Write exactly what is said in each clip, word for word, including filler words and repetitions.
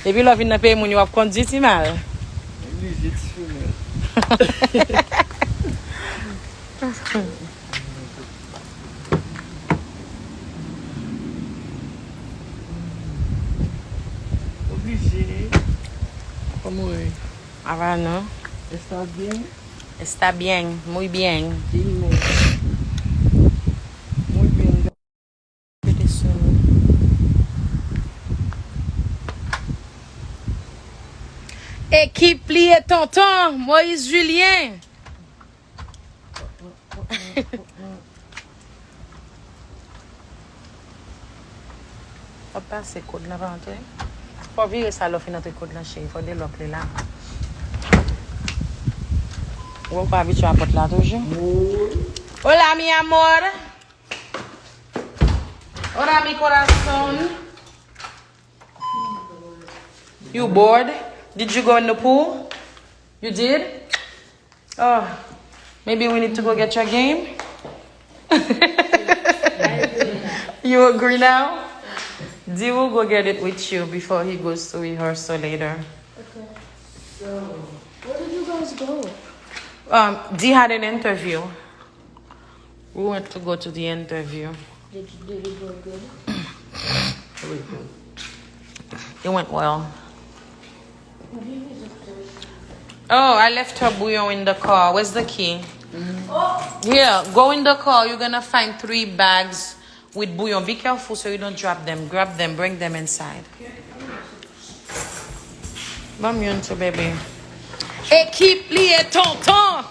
Depi lè w vin nan peyi moun yo, w ap kondui ti mal. Oblije ti femèl. Oblije. Como es? Havana. ¿Estás bien? Está bien, muy bien. Dime. Muy bien. Ekip pliye tonton Moïse Julien. W ap pase kòd la pa antre. Fò w vire sa lè w fin antre kòd la, cheri. Fò de lòk li la. Ou pa abitye a pòt la toujou? Hola, mi amor. Hola, mi corazón. You bored? Did you go in the pool? You did? Oh, maybe we need to go get your game? You agree now? Dee will go get it with you before he goes to rehearsal later. Okay. So, where did you guys go? Um, Dee had an interview. We went to go to the interview. Did, did it go good? It went well. Oh, I left her bouillon in the car. Where's the key? Here, go in the car. You're gonna find three bags with bouillon. Be careful so you don't drop them. Grab them, bring them inside. Ban m youn tou, baby. Ekip pliye tonton.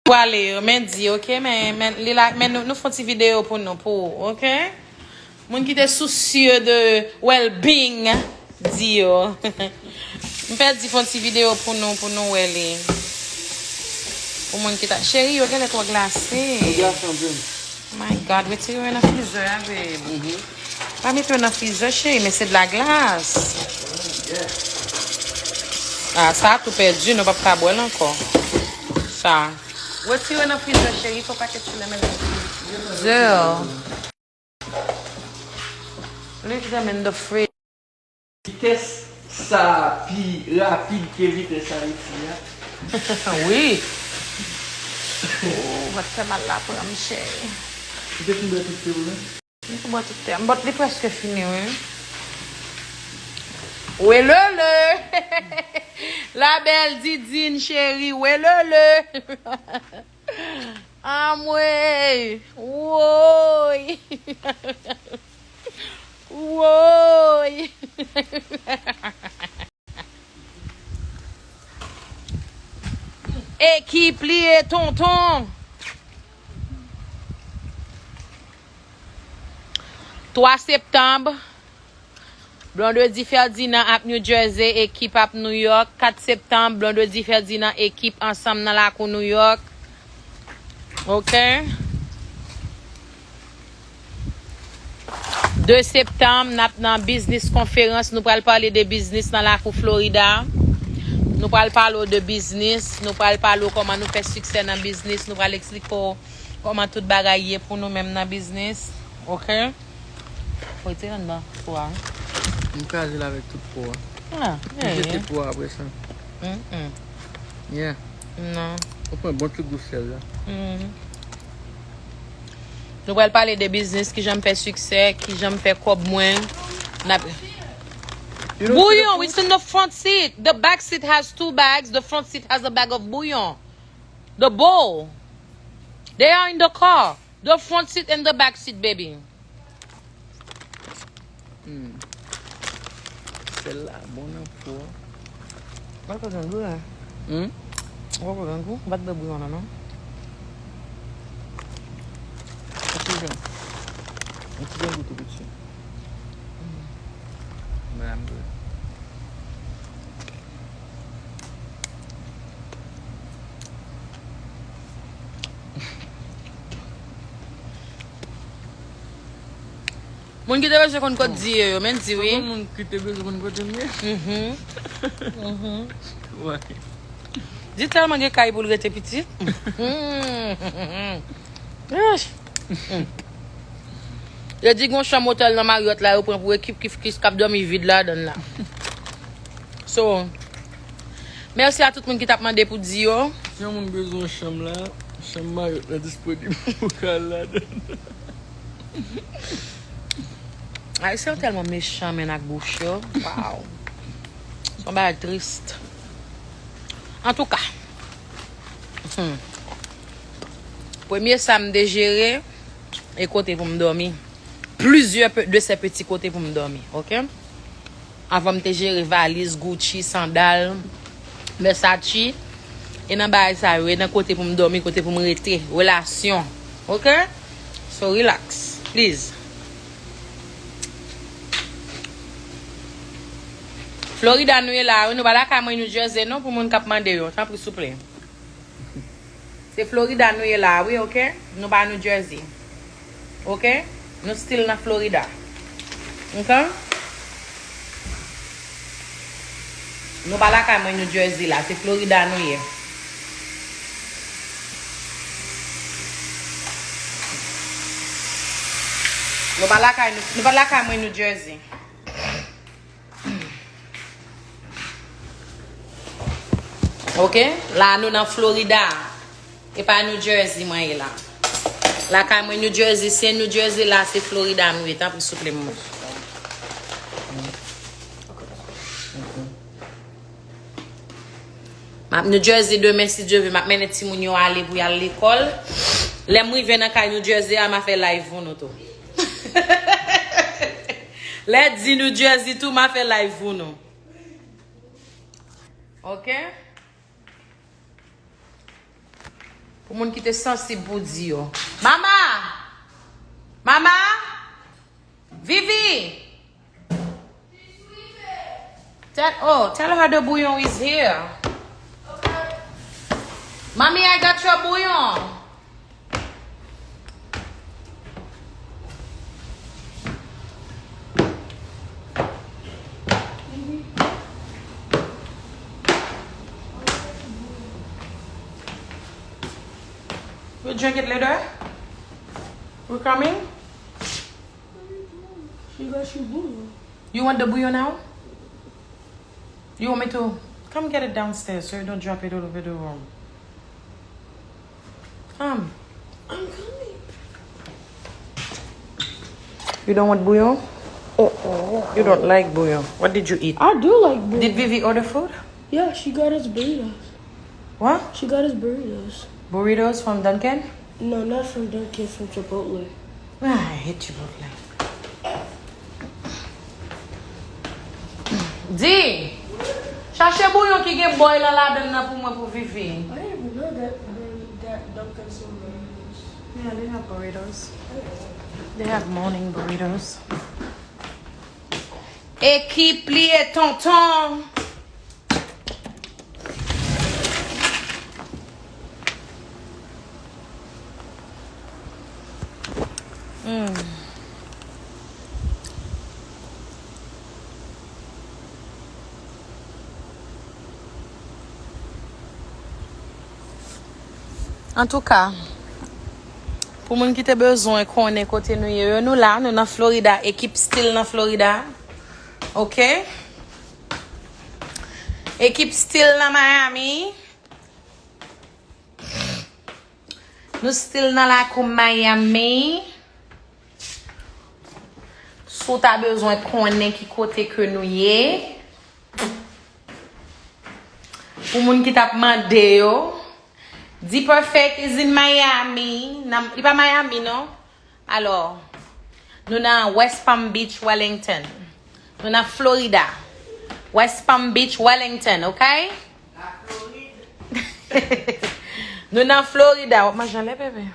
Pwale yo, men Dee, ok? Men, men, li la, men nou, nou fè yon ti videyo pou nou, pou ou, ok? Moun ki te soucieux de well-being Dee yo. M fè Dee fè yon ti videyo pou nou, pou nou wè li. Pou moun ki ta, cheri, yo genlè twò glase. Yo glase anpil. My God, retire yo nan frizè a, babe. Mhm. Pa mete yo nan frizè, cheri, men se de la glace. Ah, sa a tou pèdi, nou p ap ka bwè l ankò. Sa. Retire nan frizè, cheri, fò pa ke ti lè men frizè. Leave them in the fridge. Vitès sa pi rapid ke vitès Ayiti a. Wi. Oh, mwen fè mal la pran m, cheri. Ou te fin bwè tout te ou la? M te bwè tout te a. But li prèske fini, wi. Welele! La belle Didine, cheri, welele! Anmwey! Woy! Woy! Ekip li e tonton. Twa septanm, Blondedy Ferdinand ap New Jersey, ekip ap New York. Kat septanm, Blondedy Ferdinand, ekip ansanm nan lakou New York. Ok. De septanm, n ap nan biznis konferans. Nou pral pale de biznis nan lakou Florida. Nou pral pale w de biznis. Nou pral pale w kòman nou fè siksè nan biznis. Nou pral eksplike w kòman tout bagay ye pou nou menm nan biznis. Ok? Fò w retire anndan po a, wi. M kraze l avèk tout po a. Ah, m jete po a apre sa. Mm, mm. Yeah. Non. Ou pran bon ti gou sèl la. Mm. Nou pral pale de biznis, kijan m fè siksè, kijan m fè kòb mwen. N ap... Bouyon, it's in the front seat. The back seat has two bags. The front seat has a bag of bouillon. The bowl. They are in the car. The front seat and the back seat, baby. Hmm. Sèl la bon nan po a. Mwen pa konn gou la. Hmm? Mwen pa konn gou. Mwen pa t bwè bouyon nan, non. Yon ti jan. Yon ti jan gou tou piti. Hmm. Mwen la m dwe. Moun ki te bezwen konn kot Dee ye yo, men Dee wi. Moun ki te bezwen konn kote m ye. Mhm. Mhm. Wè. Dee tèlman gen kay pou l rete pitit. Mhm. Eish. Yo di gon chanm otèl nan Marriott la, yo pran pou ekip Kif Kif k ap dòmi vid ladan l la. So, mèsi a tout moun ki t ap mande pou Di yo. Si yon moun bezwen yon chanm la, chanm Marriott la disponib pou ka al ladan l. Ayisyen yo tèlman mechan, menn, ak bouch yo. Wow. Se yon bagay tris. Antouka, hmm. Premye sa m te jere, e kote pou m dòmi. Plizyè pe-, de sè peti kote pou m dòmi, oke? Avan m te jere valiz, Gucci, sandal, Versace. E nan bagay sa yo, e nan kote pou m dòmi, kote pou m rete. Relasyon. Oke? So, relax, please. Florida nou ye la, wi, nou pa lakay mwen New Jersey, non, pou moun k ap mande yo. Tanpri, souple. Se Florida nou ye la, wi, oke? Nou pa New Jersey. Oke? Nou still nan Florida. Oke? Nou pa lakay mwen New Jersey la, se Florida nou ye. Nou pa lakay, nou pa lakay mwen New Jersey. Oke? La nou nan Florida. E pa New Jersey mwen ye la. Lakay mwen New Jersey, se New Jersey la, se Florida m ye. Tanpri, souple m. M ap New Jersey demen, si Dye vle, m ap mennen timoun yo ale pou y al lekòl. Lè m rive nan kay New Jersey a, m a fè live pou nou tou. Lè Di New Jersey tou, m a fè live pou nou. Oke? Pou moun ki te sansib pou Di yo. Mama! Mama! Vivi! Tell, oh, tell her the bouillon is here. Mommy, I got your bouillon. We'll drink it later. We're coming. She got you bouillon. You want the bouillon now? You want me to come get it downstairs so you don't drop it all over the room? Come. I'm coming. You don't want bouillon? Uh-uh. You don't like bouillon. What did you eat? I do like bouillon. Did Vivi order food? Yeah, she got us burritos. What? She got us burritos. Burritos from Dunkin'? No, not from Dunkin', from Chipotle. Ah, I hate Chipotle. Di, chache bouyon ki gen bòy lan ladann nan pou mwen pou Vivi. I didn't even know that, that Dunkin' sold burritos. Yeah, they have burritos. They have morning burritos. Ekip li e tonton. Hmm. Antouka, pou moun ki te bezwen konnen kote nou ye, yo, nou la, nou nan Florida, ekip still nan Florida. Oke? Ekip still nan Miami. Nou still nan lakou Miami. Si w ta bezwen konnen ki kote ke nou ye, pou moun ki t ap mande yo, D Perfect is in Miami. Nan, li pa Miami, non? Alò, nou nan West Palm Beach, Wellington. Nou nan Florida. West Palm Beach, Wellington, oke? Nou nan Florida. W ap manje anlè, bebe?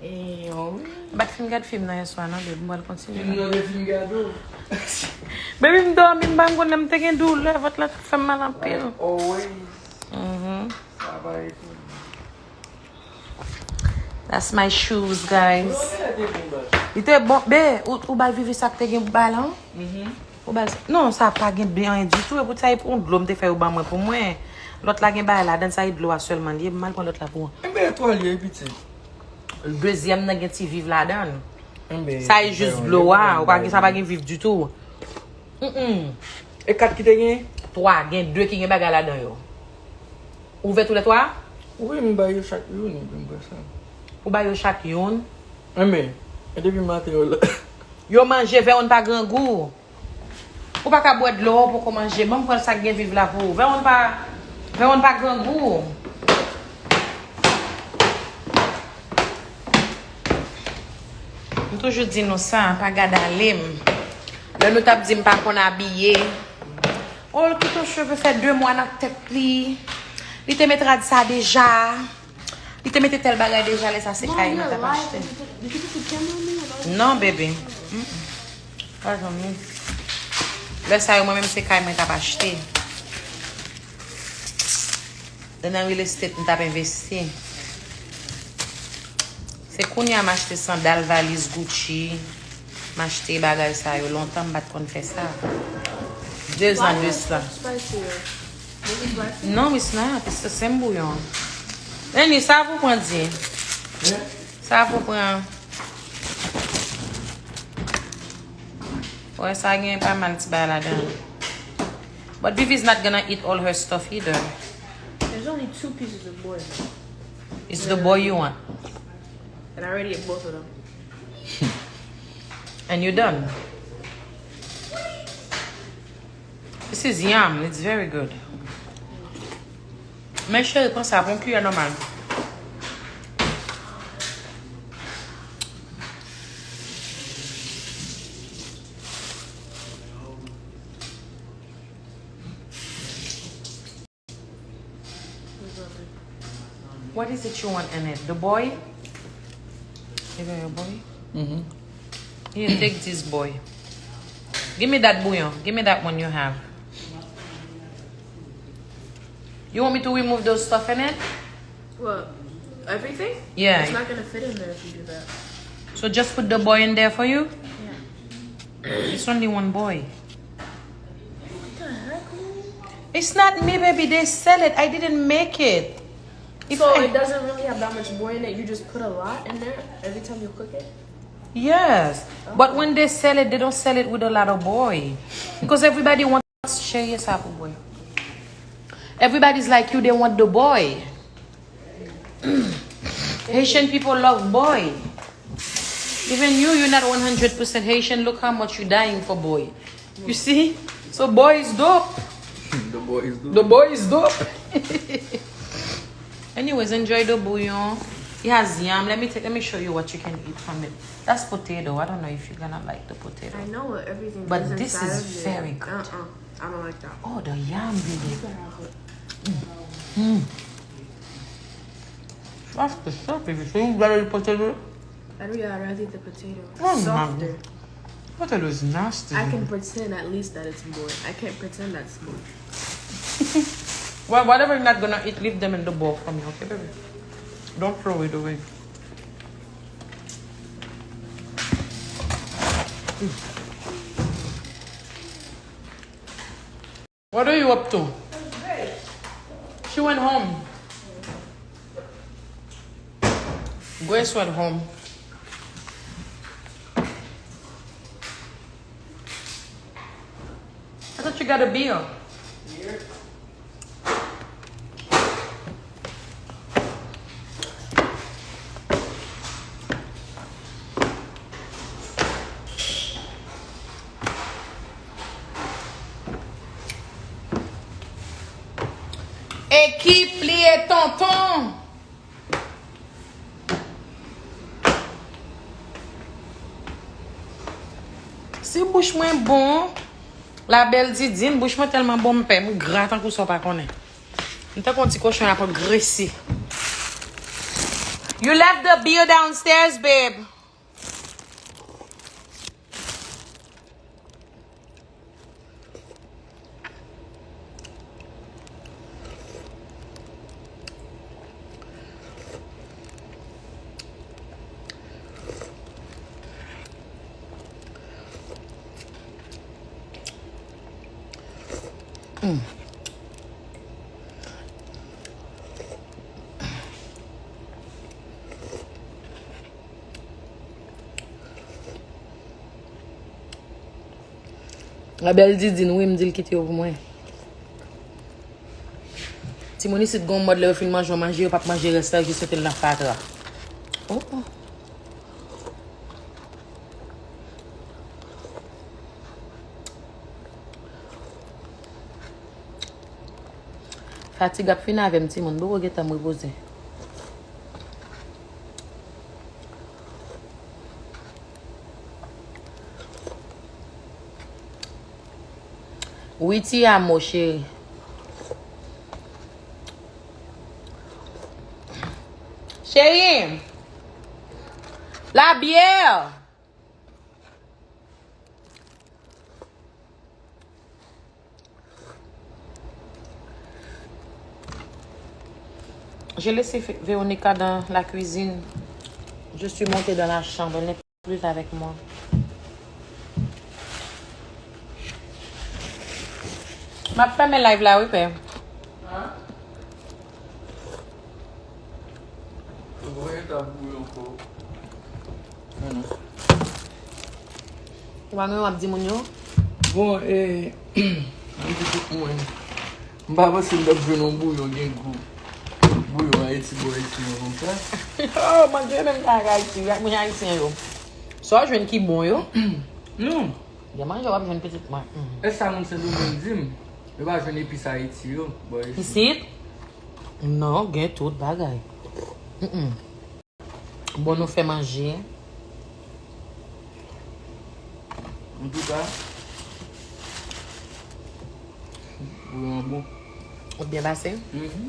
E, oh wi. M pa t fin gad fim nan yèswa, non, bebe. M pral kontinye. Fim nan te fin gade w. Bebe, m dòmi, m pa konn lè m te gen doulè, vant lan t ap fè m mal anpil. Always. Mhm. Sa pa etonn. That's my shoes, guys. Li te bon, be, ou, ou bay Vivi sa k te gen pou bay la, an? Mhm. Ou bay, non, sa pa gen byen anyen ditou. E pou sa, e pou yon dlo m te fè yo ban mwen pou mwen. Lòt la gen bagay ladann, sa e dlo a sèlman li ye. M al pran lòt la pou ou. Enben, etwal yo, e piti. Dezyèm nan gen ti viv ladann. Sa e jis dlo a, ou pa gen, sa pa gen viv ditou. Mm-mm. E kat ki te gen? Twa, gen de ki gen bagay ladan yo. Ou ouvè tou lè twa? Wi, m ba yo chak youn, epi m bwè sa. Ou ba yo chak youn? Enben, e depi maten yo la. Yo manje, vè youn pa grangou. Ou pa ka bwè dlo, ou poko manje. Ban m pran sa k gen viv la pou ou. Vè youn pa, vè youn pa grangou. M toujou di nou sa, pa gad ale m. Lè nou t ap di m pa konn abiye. Oh, l kite yon cheve fè de mwa nan tèt li. Li te met rad sa deja. Li te mete tèl bagay deja, lè sa se kay mwen t ap achte. Non, bebe. Mm-mm. Pa janm. Lè sa yo, mwen menm se kay mwen t ap achte. Lè nan real estate, m t ap envesti. Se kounye a m achte sandal, valiz Gucci. M achte bagay sa yo. Lontan m pa t konn fè sa. De zan de sa. Non, it's not. It's the same bouyon. Annie, sa pou pran di. Sa pou pran. Wè, sa gen pa mal ti bagay ladan. But Vivi's not gonna eat all her stuff either. There's only two pieces of boy. It's the boy you want. And I already ate both of them. And you done. This is yam. It's very good. Men cheri, pran sa, pran kiyè nòmal. What is it you want in it? The boy? You got your boy? Mm-hmm. Here, take this boy. Give me that bouillon. Give me that one you have. You want me to remove those stuff in it? What? Everything? Yeah. It's not gonna fit in there if you do that. So just put the boy in there for you? Yeah. It's only one boy. What the heck, man? It's not me, baby. They sell it. I didn't make it. If So I it doesn't really have that much boy in it. You just put a lot in there every time you cook it? Yes. But when they sell it, they don't sell it with a lot of boy. Because everybody wants, cheri, sa pou boy. Everybody's like you, they want the boy. Haitian people love boy. Even you, you're not one hundred percent Haitian. Look how much you dying for boy. You see? So boy is dope. The boy is dope. The boy is dope. Anyways, enjoy the bouillon. It has yam. Let me take, let me show you what you can eat from it. That's potato. I don't know if you're gonna like the potato. I know what everything But is this inside is of it. Very good. Uh-uh. I don't like that. Oh, the yam, baby. You can have it. Mm. Mm. That's the stuff, baby. So you gotta eat potato? I'd rather eat the potato. Oh, softer. Potato is nasty. I can pretend at least that it's boy. I can't pretend that's boy. Well, whatever you're not gonna eat, leave them in the bowl for me, okay, baby? Don't throw it away. Mm. What are you up to? She went home. Grace went home. I thought you got a bill. Ekip li e tonton. Si bouch mwen bon, la belle Didine, bouch mwen tèlman bon, m pè, m gra tankou sa w pa konnen. M tankou yon ti kochon y ap angrese. You left the bill downstairs, babe. Mm. Labèl Didine, wi, m di l kite yo pou mwen. Timoun isit gon mòd lè yo fin manje yon manje, yo p ap manje rès la, yo jis mete l nan fatra. Oh, oh. Fatig ap fin avè m, timoun. Boko gentan m repoze. Wi, ti amo, cheri. Cheri! Labyè! J'ai laissé Vé- Véronica dans la cuisine. Je suis montée dans la chambre. Elle n'est plus avec moi. M ap fèmen live la, wi, pè. Hein? Voye ta bouyon ankò. Ou pa gen w ap di moun yo? Bon, e, m di tout mwen. M pa panse m t ap jwenn yon bouyon gen gou. Bouyon Ayiti bò isi an konsa. Oh, manje menm sa ak Ayiti, ak moun ayisyen yo. Sa w jwenn ki bon yo? Non. Gen manje w ap jwenn pitit mwen. Mm. E sa moun Sendomeng di m? Yo pa jwenn epis Ayiti yo bò isi. Isit? Non, gen tout bagay. Mm-mm. Bon, nou fè manje. Antouka, bouyon an bon. Ou byen pase? Mhm.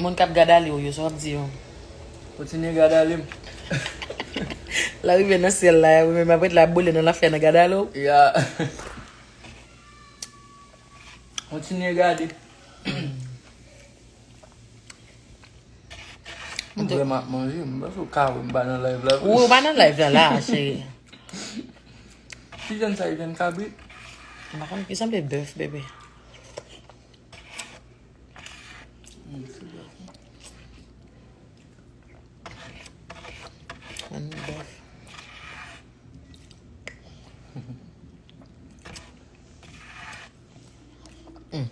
Moun k ap gad ale w yo, sa w ap di yo? Kontinye gad ale m. L a rive nan syèl la, wi, men m ap ret la boule nan lafyè nan gad ale w. Ya. Kontinye gade. M vrèman ap manje, m panse w ka wè m pa nan live la. Wi, ou pa nan live la, la, cheri. Ki vyann sa, e vyann kabrit? M pa konn, li sanble bèf, bebe. Mm, se bèf. Vyann bèf. Mm.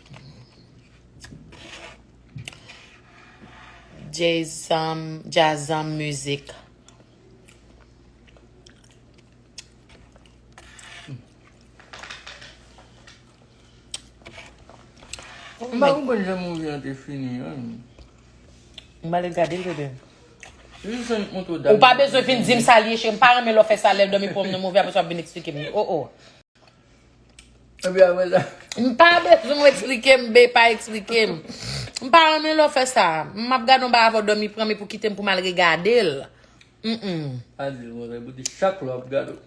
Jazz, um, jazz, um, music. M pa konprann jan movie an te fini an. M ale gade l, bebe. Li jis annik montre w dam. Ou pa bezwen vin di m sa l ye, cheri. M pa renmen lè w fè sa, lè w dòmi pran m nan movie, apre sa w ap vin eksplike m li. Oh, oh. Epi apre sa. M pa bezwen w eksplike m, be, pa eksplike m. M pa renmen lè w fè sa. M ap gade yon bagay avè w dòmi pran m epi w kite m pou m al regade l. Mm-mm. Pa di l konsa, epi w di chak lè w ap gade w.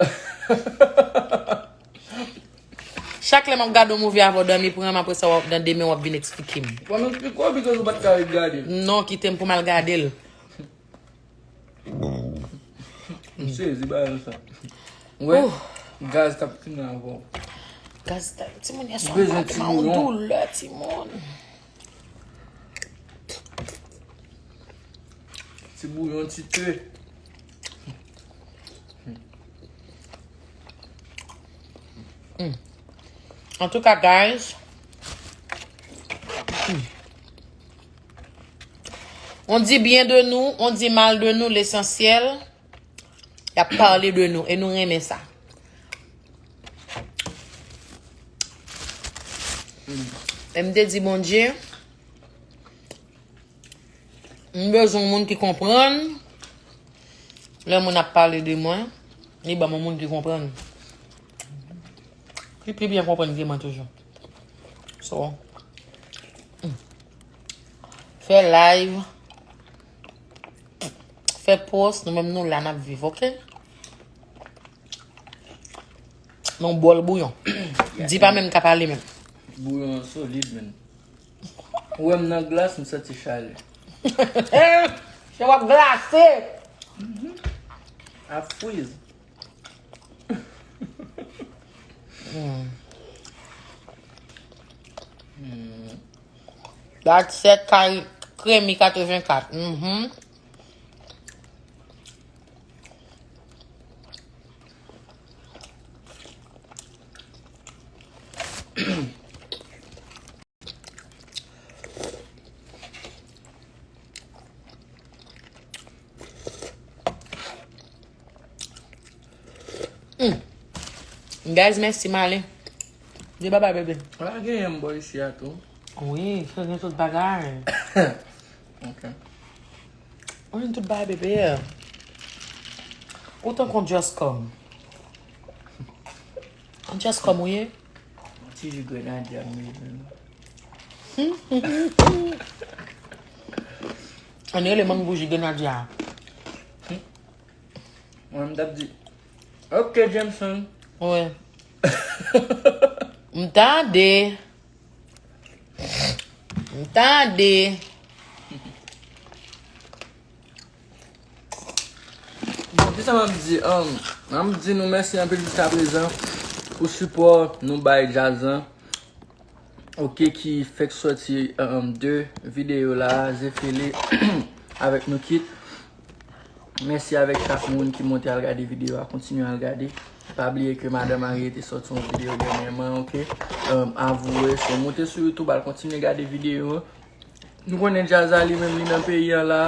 Chak lè m ap gade yon movie avè w dòmi pran m, apre sa w ap, nan demen w ap vin eksplike m. Fò m eksplike w, because ou pa t ka ret gade l. Non, kite m pou m al gade l. M sezi bagay sa. Ou wè? Gaz k ap fini avè w. Gaz ta, timoun, yè swa m pa te ba w doulè, timoun. Ti bouyon, ti te. Mm. Antouka, guys, mm. On dit bien de nous, on dit mal de nous, l'essentiel, y ap pale de nou, e nou renmen sa. Mm. E m te di Bondye, m bezwen yon moun ki konprann lè moun ap pale de mwen, li ban m yon moun ki konprann. Ki pi byen konprann ke mwen toujou. So, mm. Fè live, fè post, nou menm nou la n ap viv, oke? Nan bòl bouyon. Di pa menm ka pale menm. Bouyon an solid, menn. Ou wè m nan glas, m santi chalè. Chè w ap glase. Mhm. Ap friz. Hmm. Hmm. Dat sèt kay kremi katrevenkat. Mhm. Guys, mèsi, m ale. Di babay, bebe. La genyen m bò isi a tou. Wi, se gen tout bagay. Ok. Ou gen tout bagay, bebe. Ou tankou just come. Just come, ou ye? Ti ji grenadya m bezwen. Ann rele manm bouji grenadya. Mwen, m t ap di, ok, Jameson. Wi. M tande. M tande. Bon, kisa m ap di? Um, m ap di nou mèsi anpil jiska prezan pou sipò nou bay djaz lan. Ok, ki fèk sòti um, de videyo la, Zefele avèk Noukit. Mèsi avèk chak moun ki monte al gade videyo a, kontinye al gade. Pa bliye ke Madan Marie te sòti yon videyo dènyèman, ok? Um, avwe, so monte sou YouTube, al kontinye gade videyo. Nou konnen djaz la li menm li nan peyi an la.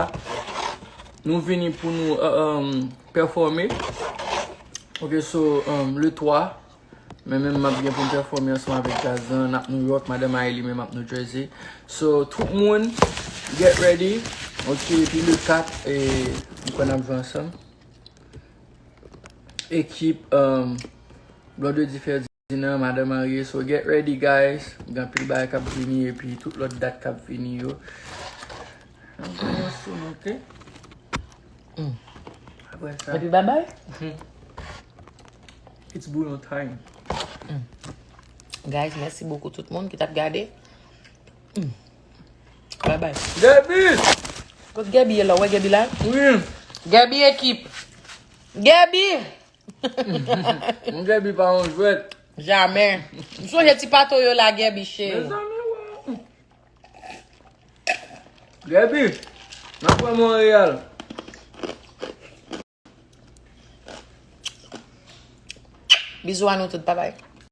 Nou vini pou nou uh, um, pèfòme. Ok, so um, le twa, men menm m ap gen pou m pèfòme ansanm avèk djaz lan. N ap New York, Madan Marie li menm ap New Jersey. So, tout moun, get ready. Ok, epi le kat, e, nou konn ap jwe ansanm. Ekip um, Blondedy Ferdinand, Madan Marie. So, get ready, guys. Gen anpil bagay k ap vini, epi tout lòt dat k ap vini yo. N ap jwe yon soon, ok? Mm. Apre sa, Epi babay. It's bouyon time. Guys, mèsi bokou tout moun ki t ap gade. Mm. Babay. Gaby! Kot Gaby ye la? Ou wè Gaby la? Wi, Gaby ekip. Gaby! m Gaby pa yon jwèt. Jamè. M sonje ti pato yo la, Gaby cheri. Mezanmi, wè. Gaby, n ap wè Monreyal. Bizou a nou tout, babay.